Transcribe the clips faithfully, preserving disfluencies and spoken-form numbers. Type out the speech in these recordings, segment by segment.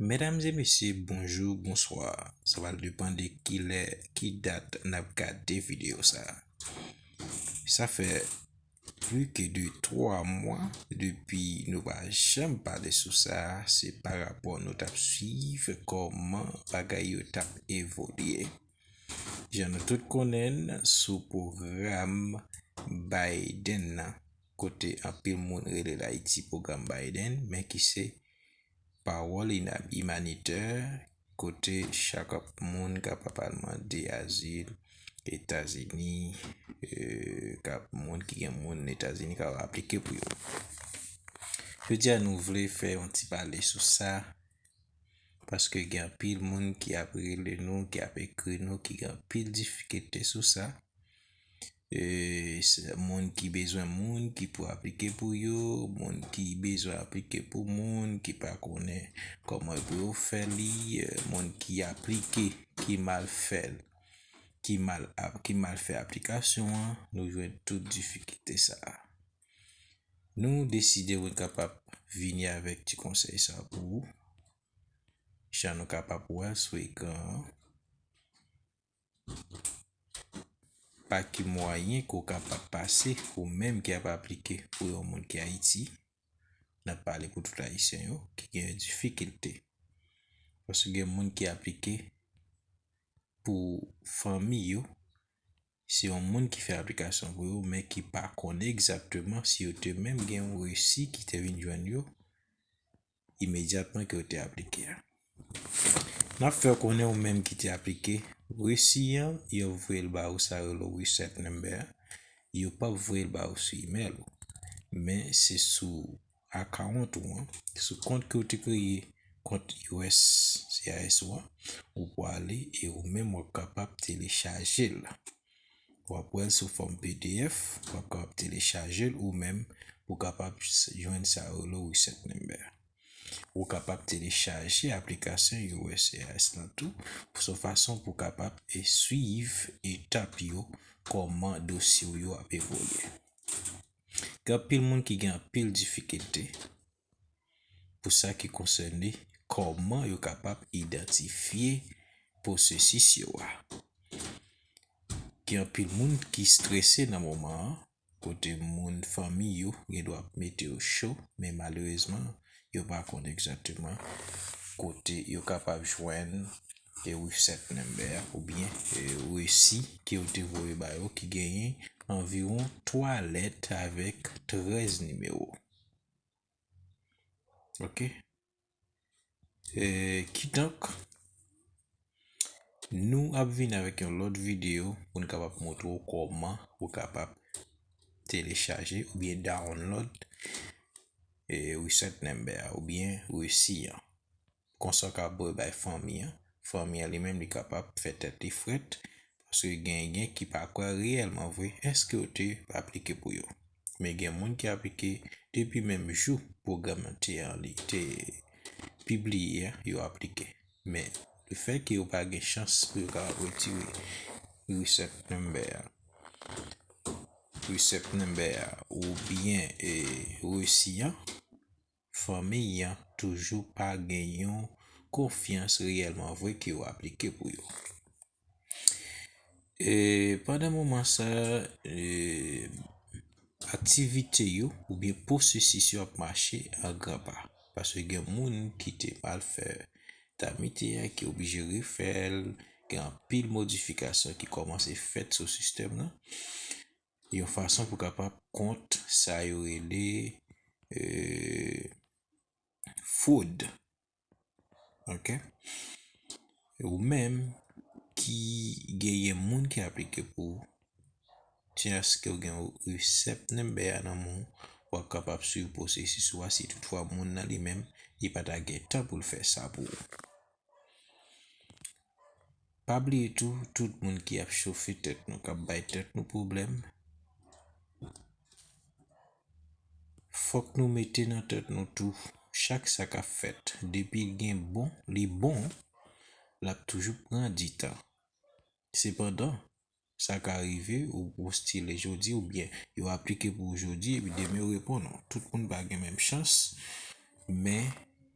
Medam e mesye, bonjou, bonswa. Sa va depann de ki lè, ki dat n ap gade videyo sa a. Sa fè plis ke de twa mwa depi nou pa janm pale sou sa a. Se pa rapò nou t ap swiv kòman bagay yo t ap evolye. Jan nou tout konnen, sou pwogram Biden nan, kote anpil moun rele l Ayiti pwogram Biden, men ki se pawòl ina-, imanitè, kote chak moun kapab al mande azil Etazini, e, kap-, moun ki gen moun Etazini kapab aplike pou yo. Jodi a, nou vle fè yon ti pale sou sa, paske gen anpil moun ki ap rele nou, ki ap ekri nou, ki gen anpil difikilte sou sa. E, se moun ki bezwen moun ki pou aplike pou yo, moun ki bezwen aplike pou moun, ki pa konnen kòman pou yo fè li, e, moun ki aplike, ki mal fè l, ki mal ap-, ki mal fè aplikasyon an, nou jwenn tout difikilte sa a. Nou deside nou kapab vini avèk ti konsèy sa pou ou, jan nou kapab wè l sou ekran an. Pa ki mwayen ke w kapab pase, ou menm ki ap aplike pou yon moun ki Ayiti, n ap pale pou tout Ayisyen yo, ki gen difikilte. Paske gen moun ki aplike pou fanmi yo, se yon moun ki fè aplikasyon pou yo, men ki pa konnen egzakteman si yo te menm gen yon resi ki te vin jwenn yo imedyatman ke yo te aplike a. N ap fè w konnen ou menm ki te aplike resi an, yo voye l ba ou sa yo rele w reset number a. Yo p ap voye l ba ou sou imèl ou. Men se sou akawont ou an, sou kont ke w te kreye, kont U S C I S ou an, ou pwale e ou menm w ap kapab telechaje l. W ap wè l sou fòm P D F, w ap kapab telechaje l ou menm pou w kapab s-, jwenn sa yo rele w reset number. Ou kapab telechaje aplikasyon U S C I S lan tou, pou se yon fason pou w kapab e swiv etap yo, kòman dosye w yo ap evolye. Gen anpil moun ki gen anpil difikilte pou sa ki konsène kòman yo kapab idantifye pwosesis yo a. Gen anpil moun ki strese nan moman an, kote moun, fanmi yo gen dwa ap mete yo cho, men malerezman, yo pa konn egzakteman kote yo kapab jwenn e reset number oubyen, e, resi ke yo te voye ba yo ki genyen anviwon twa lèt avèk trèz nimewo. Ok. E, kidonk, nou ap vin avèk yon lòt videyo pou n kapab montre w kòman ou kapab telechaje oubyen download, e, reset number a oubyen resi an. Konsa w ka voye bay fanmi an. Fanmi an li menm li kapab fè tèt li frèt, paske gen, gen ki pa kwè reyèlman vre èske yo te aplike pou yo. Men gen moun ki aplike depi menm jou pwogram nan te an li, te pibliye a, yo aplike. Men lefètke yo pa gen chans pou yo kapab retire reset number a, reset number a, oubyen, e, resi an, fanmi an toujou pa gen yon konfyans reyèlman vre ke yo aplike pou yo. E, pandan moman sa, e, aktivite yo oubyen pwosesis yo ap mache an gran pa. Paske gen moun ki te mal fè tamite a, ki oblije refè l, gen anpil modifikasyon ki kòmanse fèt sou sistèm nan. Yon fason pou kapab kont sa yo rele, e, fwod. Ok? Ou menm ki genyen moun ki aplike pou ou, chans ke w gen reset number a nan men w, w ap kapab swiv pwosesis ou a si toutfwa moun nan li menm, li pa ta gen tan pou l fè sa pou ou. Pa bliye tou, tout moun ki ap chofe tèt nou, k ap bay tèt nou pwoblèm, fòk nou mete nan tèt nou tou, chak sa k ap fèt, depi l gen bon, li bon, l ap toujou pran di tan. Sepandan, sa ka rive, ou postile jodi, oubyen yo aplike pou ou jodi, epi demen yo reponn ou. Tout moun pa gen menm chans, men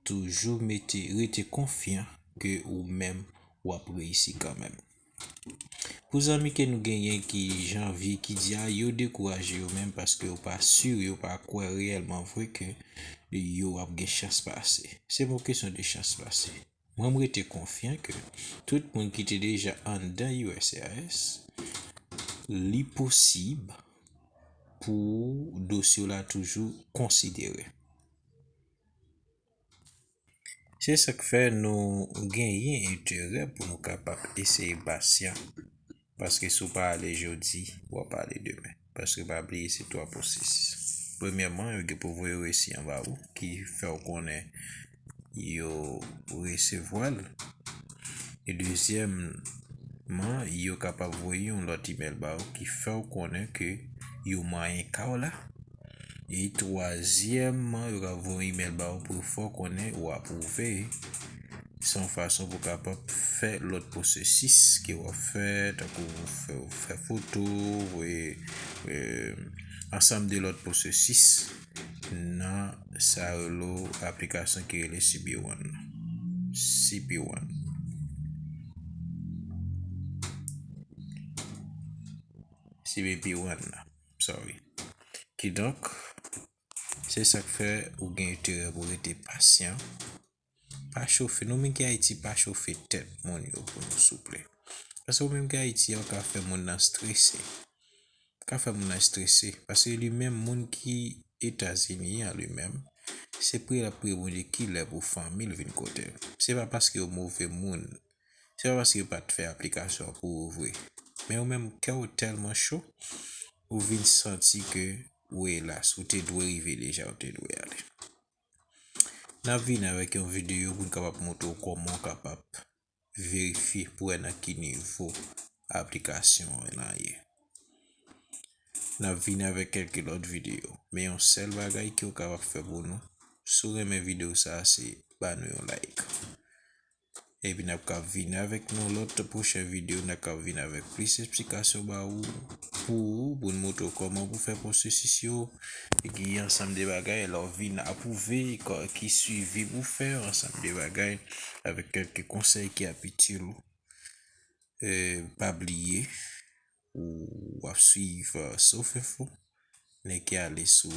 toujou mete, rete konfyan ke ou menm w ap reyisi kanmenm. Pou zanmi ke nou genyen ki janvye, ki di a yo dekouraje yo menm paske yo pa si, yo pa kwè reyèlman vre ke yo ap gen chans pase. Se pa yon kesyon de chans pase. Mwen, m rete konfyan ke tout moun ki te deja anndan U S C I S, li posib pou dosye w la toujou konsidere. Se sa k fè nou genyen enterè pou nou kapab eseye pasyan. Paske si w pa ale jodi, w ap ale demen. Paske pa bliye se twa pwosesis. Premyèman, yo gen pou voye resi anba ou ki fè w konnen yo resevwa l. E dezyèmman, yo kapab voye yon lòt imèl ba ou ki fè w konnen ke yo manyen ka w la. E twazyèmman, yo ka voye yon imèl ba ou pou yo fè w konnen ou apwouve. Se yon fason pou w kapab fè lòt pwosesis ke w ap fè, tankou fè, fè foto, voye, e, ansanm de lòt pwosesis nan sa yo rele aplikasyon ki rele C B one nan. C B one. C B P one nan. Sorry. Kidonk, se sa k fè ou gen enterè pou rete pasyan. Pa chofe, nou menm ki Ayiti, pa chofe tèt moun yo pou nou, souple. Paske ou menm ki Ayiti a, ou ka fè moun nan strese. Ou ka fè moun nan strese. Paske li menm, moun ki Etazini an li menm, se priye l ap priye Bondye kilè pou fanmi l vin kote l. Se pa paske yo move moun. Se pa paske yo pa t fè aplikasyon an pou ou vre. Men ou menm, kè w tèlman cho, ou vin santi ke, ou elas, ou te dwe rive deja, ou te dwe ale. N ap vini avèk yon videyo pou n kapab montre w kòman w kapab verifye pou wè nan ki nivo aplikasyon an ye. N ap vini avèk kèlke lòt videyo, men yon sèl bagay ke w kapab fè pou nou, si w renmen videyo sa a, se ba nou yon like. Epi n ap ka vini avèk nou lòt pwochen videyo, n ap ka vini avèk plis esplikasyon ba ou, pou ou, pou n montre w kòman pou fè pwosesis yo, e gen ansanm de bagay, lè w vin apwouve, kò-, ki swivi pou fè, ansanm de bagay, avèk kèlke konsèy ki ap itil ou. E, pa bliye, ou ap swiv, e, Sof Enfo. Nèg ki ale sou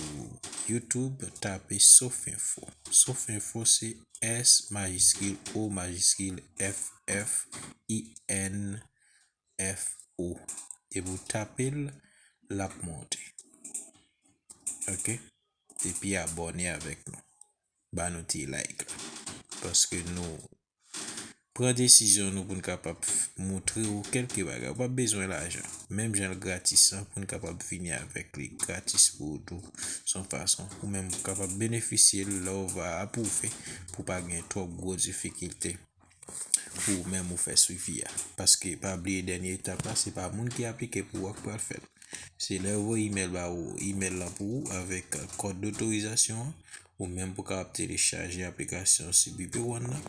YouTube, tape Sof Enfo. Sof Enfo se S majiskil, O majiskil, F, F, I, N, F, O. Depi w tape l, l ap monte. Ok? Epi abòne avèk nou. Ba nou ti like la. Paske nou pran desizyon nou pou n kapab f-, montre w kèlke bagay. Ou pa bezwen lajan. Menm jan l gratis lan, pou n kapab vini avèk li gratis pou ou tou. Se yon fason ou menm ou kapab benefisye l lè w va apwouve pou pa gen twòp gwo difikilte pou ou menm ou fè swivi a. Paske pa bliye dènye etap la, se pa moun ki aplike pou ou a k pral fè l. Se lè yo voye imèl ba ou, imèl lan pou ou avèk kòd dotorizasyon an, ou menm pou kapab telechaje aplikasyon C B P One nan,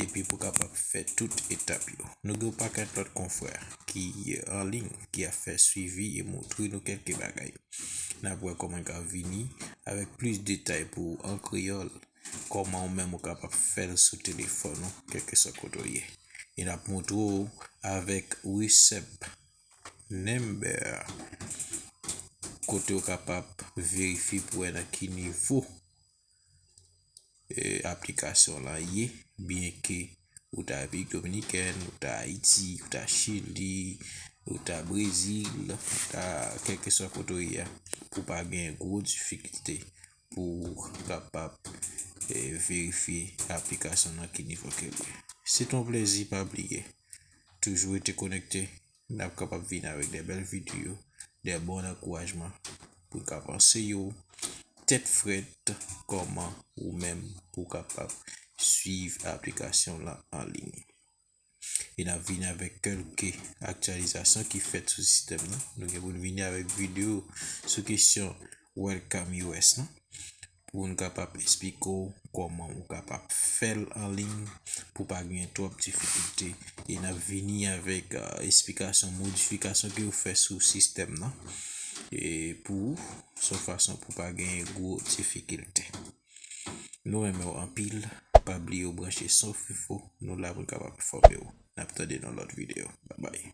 epi pou kapab fè tout etap yo. Nou gen yon pakèt lòt konfrè ki an liy, ki ap fè swivi e montre nou kèlke bagay. N ap wè kòman n ka vini avèk plis detay pou ou an kreyòl, kòman ou menm ou kapab fè l sou telefòn ou, kèlkeswa kote w ye. E n ap montre w avèk resèp number, kote w kapab verifye pou wè nan ki nivo, e, aplikasyon lan ye, byenke ou ta Repiblik Dominikèn, ou ta Ayiti, ou ta Chili, ou ta Brezil, ou ta kèlkeswa kote w ye a, pou pa gen gwo difikilte pou w kapab, e, verifye aplikasyon nan ki nivo ke l ye. Se t on plezi, pa bliye. Toujou rete konekte. N ap kapab vin avèk de bèl videyo, de bon ankourajman pou n ka panse yo tèt frèt kòman ou menm pou w kapab swiv aplikasyon lan an liy. E n ap vin avèk kèlke aktyalizasyon ki fèt sou sistèm nan. Nou gen pou n vini avèk videyo sou kesyon Welcome U S lan. Pou n kapab esplike w kòman ou kapab fè l an liy pou pa gen twòp difikilte. E n ap vini avèk, e, esplikasyon, modifikasyon ke yo fè sou sistèm nan. E pou ou, se yon fason pou pa gen gwo difikilte. Nou renmen w anpil. Pa bliye w branche Son Fifo, nou la pou n kapab enfòme w. N ap tande nan lòt videyo. Babay.